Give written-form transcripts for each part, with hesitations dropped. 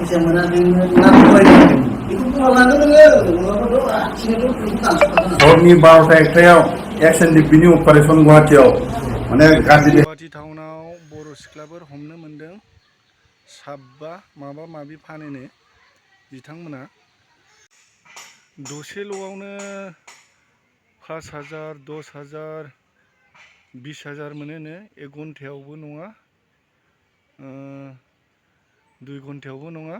फैसा मोनाखै ना फरायदों बेखौ बुंलांगोन नोङो हरनि 12टा 1टायाव SNDP नि अपारेशन गुवाहाटीयाव माने गाज्रि गुवाहाटी टाउनाव बर' सिख्लाफोर हमनो मोनदों साबा माबा माबि फानोनो बिथांमोना दसेल'आवनो 5,000 10,000 20,000 मोनोनो 1 घन्टायावबो नङा 2 घन्टायावबो नङा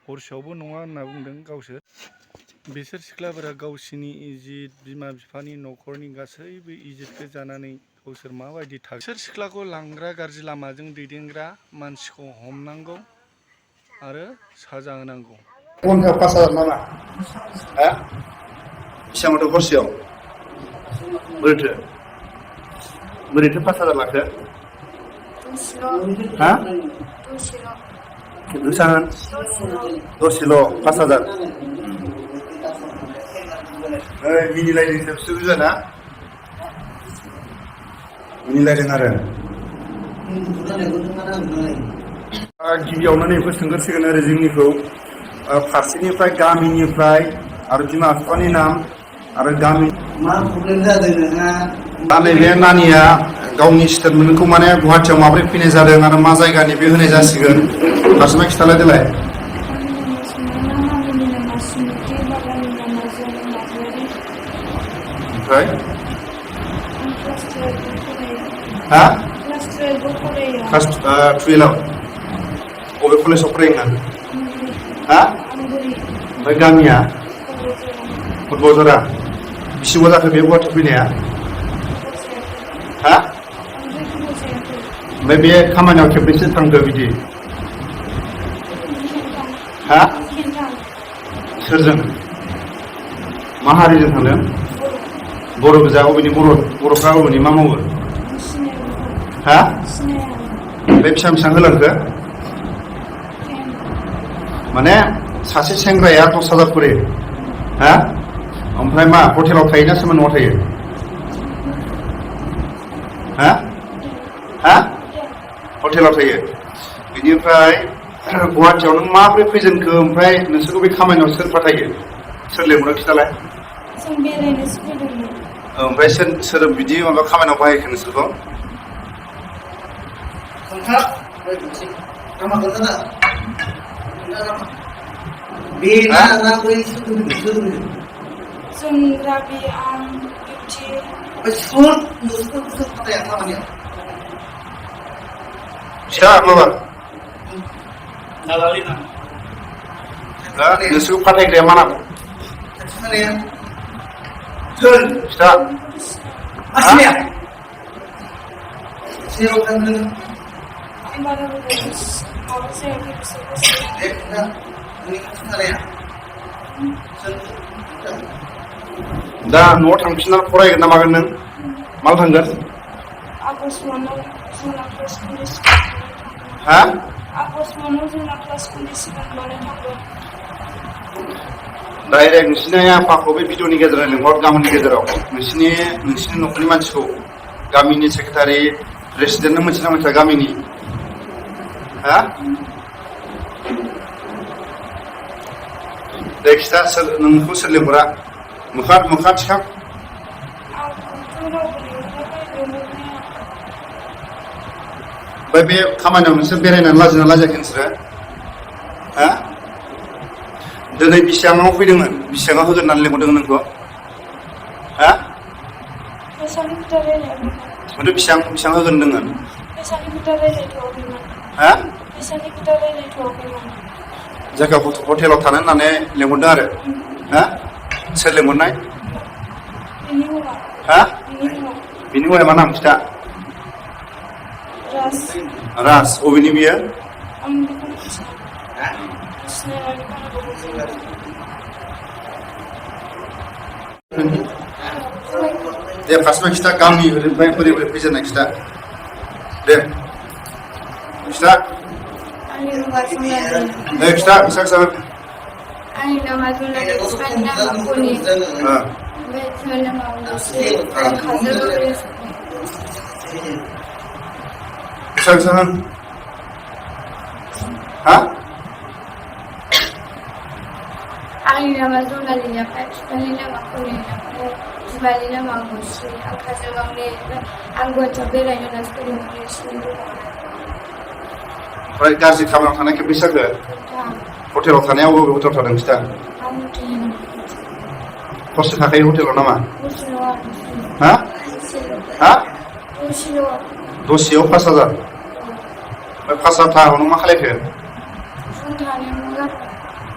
हरसेयावबो नङा होनना बुंदों गावसोर बिसोर सिख्लाफोरा गावसिनि इज्जत बिमा बिफानि न'खरनि गासैबो इज्जतखौ जानानै गावसोर माबायदि थागोन बिसोर सिख्लाखौ लांग्रा गाज्रि लामाजों दैदेनग्रा मानसिखौ हमनांगौ आरो साजा होनांगौ घन्टायाव 5,000 नामा हा बेसेबांथो हरसेयाव बोरैथो 5,000 लाखो हा दसेल' 5,000 मिनिलायदोंसो बिसोर बुजाना मिनिलायदों आरो गिबियावनो नैबो सोंगोरसिगोन आरो जोंनिखौ फारसेनिफ्राय गामिनिफ्राय आरो बिमा बिफानि नाम आरो गामि मा प्रब्लेम जादों नोंहा दा नैबे नानिया गावनि स्टेटमेन्टखौ माने गुवाहाटीयाव माबोरै फैनाय जादों आरो मा जायगानि बे होनाय जासिगोन फारसेनिफ्राय खिथालाय देलाय ओमफ्राय हा क्लास 12आव बबे कलेजाव फरायो नों हा ओमफ्राय गामिया फुटबलजरा बेसेबां जाखो बे गुवाहाटी फैनाया हा ओमफ्राय बे खामानियाव खेबनैसो थांदो बिदि हा सोरजों मा हारिजों थांदों बर' गोजा अबेनि बर'फ्रा अबेनि मा मावो हा ओमफ्राय बेसेबां होलांखो माने सासे सेंग्राया 10,000 खरि हा ओमफ्राय मा हटेलाव थायोना सोरबा न'आव थायो हा हा हटेलाव थायो बिनिफ्राय गुवाहाटीयाव नों माबोरै फैजेनखो ओमफ्राय नोंसोरखौ बे खामानियाव सोर फाथायो सोर लेंहरो खिथालाय जों बेरायनोसो फैदोंमोन ओमफ्राय सोर बिदि माबा खामानियाव बाहायखो नोंसोरखौ जों राबि आं बिउटि फिसा माबा नोंसोरखौ फाथायग्राया मा नाम फिसा दा न'आव थांफिनना फरायगोन ना मागोन नों माला थांगोन आगष्ट मानाव जोंना क्लास कलेज हा आगष्ट मानाव जोंना क्लास कलेज माने थांगोन डाइरेक्ट नोंसिनि आफाखौ बे भिडिअनि गेजेराव लिंहर गामिनि गेजेराव नोंसिनि न'खरनि मानसिखौ गामिनि सेक्रेटारि प्रेसिडेन्टनो मोनथिना मोनथिया गामिनि हा दे खिथा नोंखौ सोर लिंहरा मोखा थिखां ओमफ्राय बे खामानियाव नोंसोर बेरायनानै लाजिना लाजियाखै नोंसोरो हा दिनै बेसेबाङाव फैदोंमोन बेसेबाङाव होगोन होननानै लिंहरदोंमोन नोंखौ हा ओमफ्राय बेसेबां होगोन होनदोंमोन हा जायगायाव हटेलाव थानो होननानै लिंहरदों आरो हा सोर लिंहरनाय हा बिनि हौवाया मा नाम खिथा राज अबेनि बियो दे फार्स्टआव खिथा गामि ओरैनिफ्राय बोरै फैजेननाय खिथा दे खिथा खिथा आंनि नामा जुनालि बिफानि नामा कनि ओमफ्राय जोनोमा 19 काजलगाव हा आंनि नामा जनालि ओमफ्राय बिफानि नामा कलिन ओमफ्राय बिमानि नामा मुस्रि आं काजलगावनि आं गुवाहाटियाव बेरायनो होननासो फैदों दङ ओमफ्राय गाज्रि खामानियाव थानाय खेबबेसे जाखो हटेलाव थानायाव बबे हटेलाव थादों खिथा हरसे थाखायो हटेलाव नामा हा हा दसेयाव 5,000 ओमफ्य 5,000 थाखाखौ नों मा खालायखो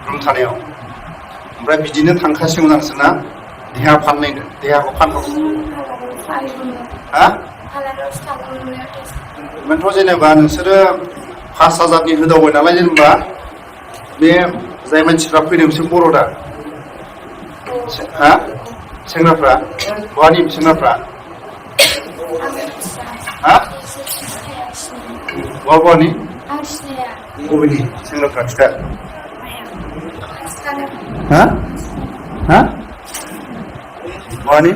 रुम थानायाव ओमफ्राय बिदिनो थांखासिगोन नोंसोरना देहा फाननायनो देहाखौ फानहर हा ओमफ्रायथ' जेनेबा नोंसोरो 5,000नि होदावबाय नालाय जेनेबा बे जाय मानसिफ्रा फैदों बिसोर बर' दा हा सेंग्राफ्रा बहानि सेंग्राफ्रा हा बहानि बबेनि सेंग्राफ्रा खिथा हा हा बहानि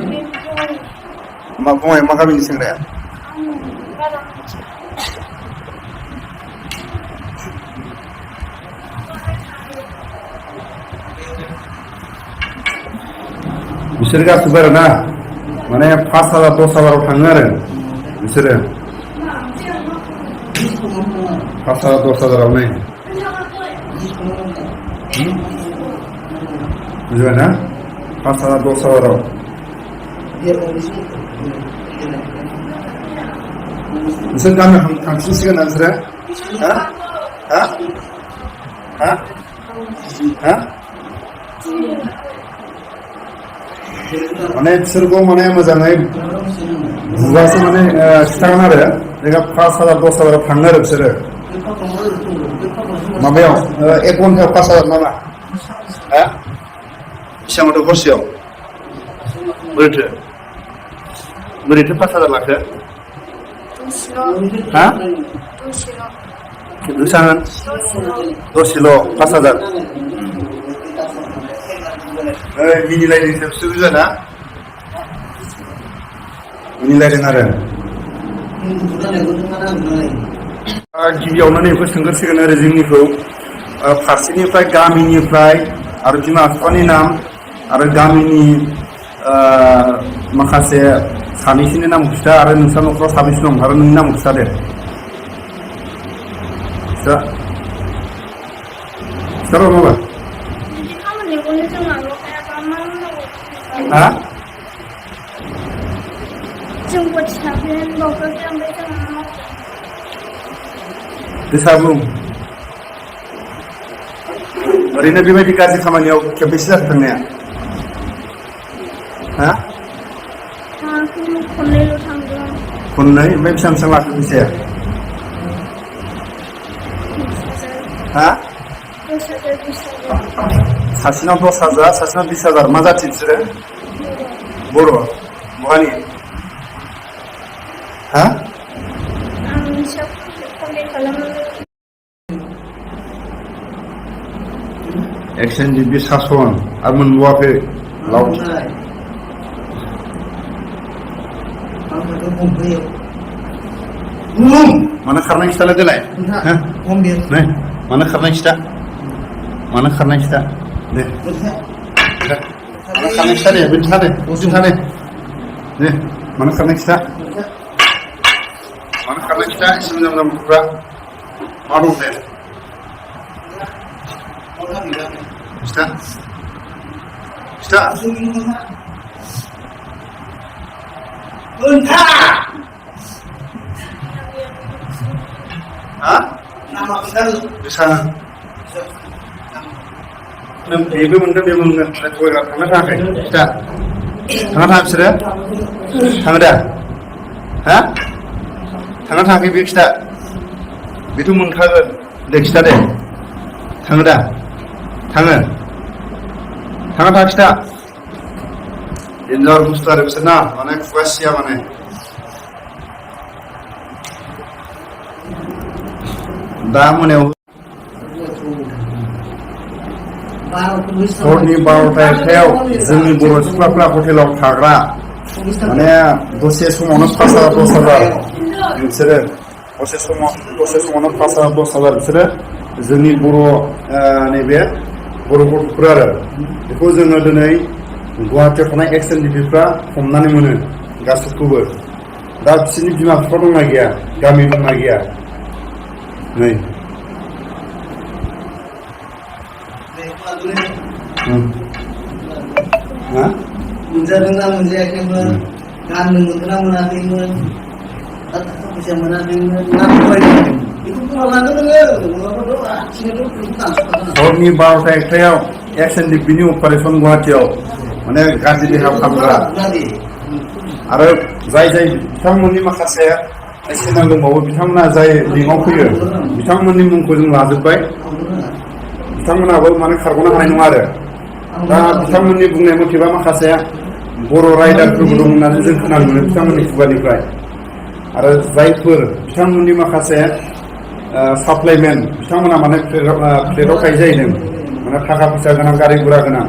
मा बङाइ मा गामिनि सेंग्राया बिसोर गासिबो आरो ना माने 5,000 10,000 थाङो आरो बिसोरो 5,000 10,000 बुझबाय ना 5,000 10,000 नोंसोर गामियाव थांफिनसिगोन ना नोंसोरो हा हा हा हा माने बिसोरखौ माने मोजाङै बुजासो माने खिथागोन आरो जोंहा 5,000 10,000 थाङो आरो बिसोरो माबायाव 1 घन्टायाव 5,000 नामा हा बेसेबांथो हरसेयाव बोरैथो 5,000 लाखो हा बेसेबां दसेल' 5,000 मिनिलायदोंसो बिसोर बुझाना मिनिलायदों आरो गिबियावनो नैखौ सोंग्रोसिगोन आरो जोंनिखौ फारसेनिफ्राय गामिनिफ्राय आरो बिमा बिफानि नाम आरो गामिनि माखासे सानैसोनि नाम खिथा आरो नोंस्रा न'खराव साबेसे दं आरो नोंनि नामखौ खिथा दे खिथार' माबा हा गोसा बुं ओरैनो बेबायदि गाज्रि खामानियाव खेबबेसे जाखो थांनाया हा खननैल' थांदों खननै ओमफ्राय बेसेबां लाखो फैसाया हा 10,000 सासेनाव 10,000 सासेनाव 20,000 मा जाथि बिसोरो बर' बहानि हा एक्सचेन्ज बे सासन आरो मोनबावाखै लावथि मानो खारनाय खिथालाय देलाय नै मानो खारनाय खिथा मानो खारनाय खिथा दे मानो खारनाय खिथा दे बे खिथा दे खिथा दे मानो खारनाय खिथा मानो खारनाय खिथा एसे मोजां मोजां बुंग्रा मा दं दे खिथा खिथा हा बेसा बेबो मोनगोन बेबो मोनगोन गयगाव थांनो थाङाखै खिथा थाङा थाङा बिसोरो थाङो दा हा थाङा थाङाखै बे खिथा बेथ' मोनखागोन दे खिथा दे थाङो दा थाङो थाङा थाङा खिथा डेन्जार बुस्थु आरो बिसोर ना माने खुगा सिया माने दा मोनायाव हरनि 12:00 जोंनि बर' सिख्लाफ्रा हटेलाव थाग्रा माने दसे समावनो 5,000 10,000 बिसोरो दसे समावनो 5,000 10,000 बिसोरो जोंनि बर' नैबे बर' गथ'फोर आरो बेखौ जोङो दिनै गुवाहाटियाव थानाय एक्स एन डि पिफ्रा हमनानै मोनो गासैखौबो दा बिसोरनि बिमा बिफा दंना गैया गामि दंना गैया नै हा मोनजादोंना मोनजायाखैमोन गाननो मोनगोना मोनाखैमोन थाखा फैसा मोनाखैमोन ना फरायदोंमोन बेखौ बुंलांनांगोन नोङो हरनि 12टा 1टायाव एक्स एन डि पिनि अपारेसन गुवाहाटियाव माने गाज्रि देहा फाहामग्रा आरो जाय बिथांमोननि माखासे सिनां दंबावो बिथांमोना जाय लिंकआव फैयो बिथांमोननि मुंखौ जों लाजोब्बाय बिथांमोनाबो माने खारग'नो हानाय नङा आरो दा बिथांमोननि बुंनाय मथेबा माखासे बर' राइडारफोरबो दं होननानै जों खोनानो मोनो बिथांमोननि खुगानिफ्राय आरो जायफोर बिथांमोननि माखासे साप्लाइमेन्ट बिथांमोना माने फ्लेटआव थायो जाहैदों माने थाखा फैसा गोनां गारि गुरा गोनां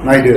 नायदो